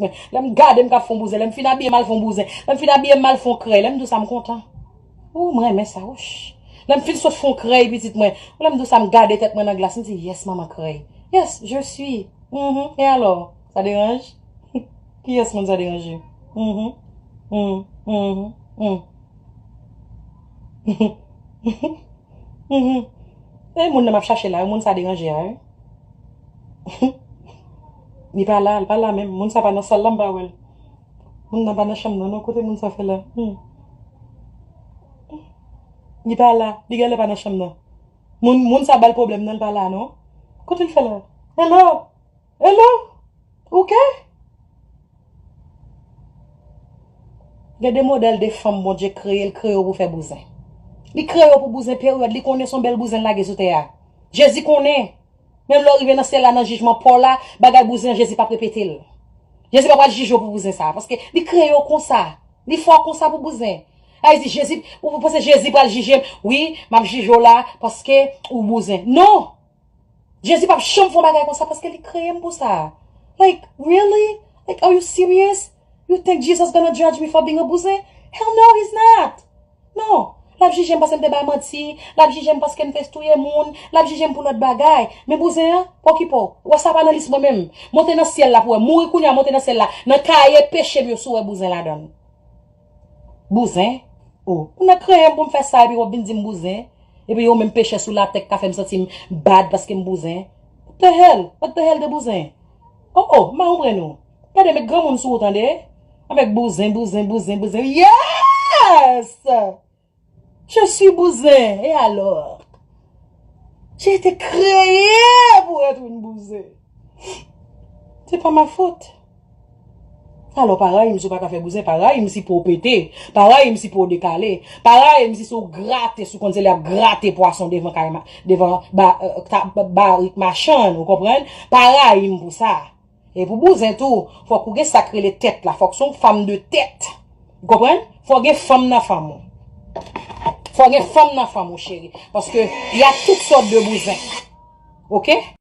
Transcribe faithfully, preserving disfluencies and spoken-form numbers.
mwen. Lè m gade m k ap fè yon bouzen, lè m fin abiye m al fè yon bouzen, lè m fin abiye m al fè yon krèy, lè m di w sa m kontan. Ou, m renmen sa, wouch. Lè m fin sot fè yon krèy, pitit mwen, lè m di w sa m gade tèt mwen nan glas, m di, yes, manman krèy. Yes, je suis. Mhm. E alò, sa deranje? Kiyès moun sa deranje? Mhm. Mhm. Mhm. Mhm. Mhm. E moun nan m ap chache la, moun sa deranje a, wi. Li pa la, li pa la menm. Moun sa pa nan sal la, m pa wè l. Moun nan pa nan chanm nan, non. Kote moun sa fè la? Hmm. Li pa la, li genlè pa nan chanm nan. Moun, moun sa ba l pwoblèm nan, li pa la, non. Kote l fè la? Hello? Hello? Ou ke? Gen de modèl de fanm Bondye kreye, l kreye w pou fè bouzen. Li kreye w pou bouzen peryòd, li konnen se yon bèl bouzen l lage sou tè a. Jezi konnen. Menm lè w rive nan syèl la, nan jijman pa w la, bagay bouzen an, Jezi p ap repete l. Jezi pa pral jije w pou bouzen sa a, paske li kreye w konsa. Li fè w konsa pou bouzen. A, li di, Jezi, ou panse Jezi pral jije m? Wi, m ap jije w la, paske ou bouzen. Non! Jezi p ap janm fè yon bagay konsa paske li kreye m pou sa. Like, really? Like, are you serious? You think Jesus gonna judge me for being a bouzen? Hell no, he's not. Non. L ap jije m paske m te bay manti. L ap jije m paske m te touye moun. L ap jije m pou lòt bagay. Men bouzen an, pa okipe w. Ou wè sa pa nan lis mwen menm. Monte nan syèl la pou wè. Mouri kounye a, monte nan syèl la. Nan kaye peche m yo si w wè bouzen ladan l. Bouzen? Oh, moun nan kreye m pou m fè sa epi w ap vin di m bouzen? Epi yon menm peche sou latè k ka fè m santi m bad paske m bouzen? What the hell? What the hell de bouzen? Oh, oh, m a konprann ou. Gade, met granmoun sou ou, tande. Avèk bouzen, bouzen, bouzen, bouzen. Yes! Je suis bouzen. Et alors? J'ai été créé pour être une bouzen. C'est pas ma faute. Alò, pa rayi m si w pa ka fè bouzen, pa rayi m si po w pete, pa rayi m si po w dekale, pa rayi m si se w grate, si w konn se lè y ap grate pwason devan kay ma-, devan ba-, euh, ta-, ba-, barik machann, ou konprann? Pa rayi m pou sa. E pou bouzen tou, fòk ou gen sa k rele tèt la, fòk se yon fanm de tèt. Ou konprann? Fòk gen fanm nan fanm ou. Fòk gen fanm nan fanm ou, cheri. Paske y a tout sòt de bouzen. Oke?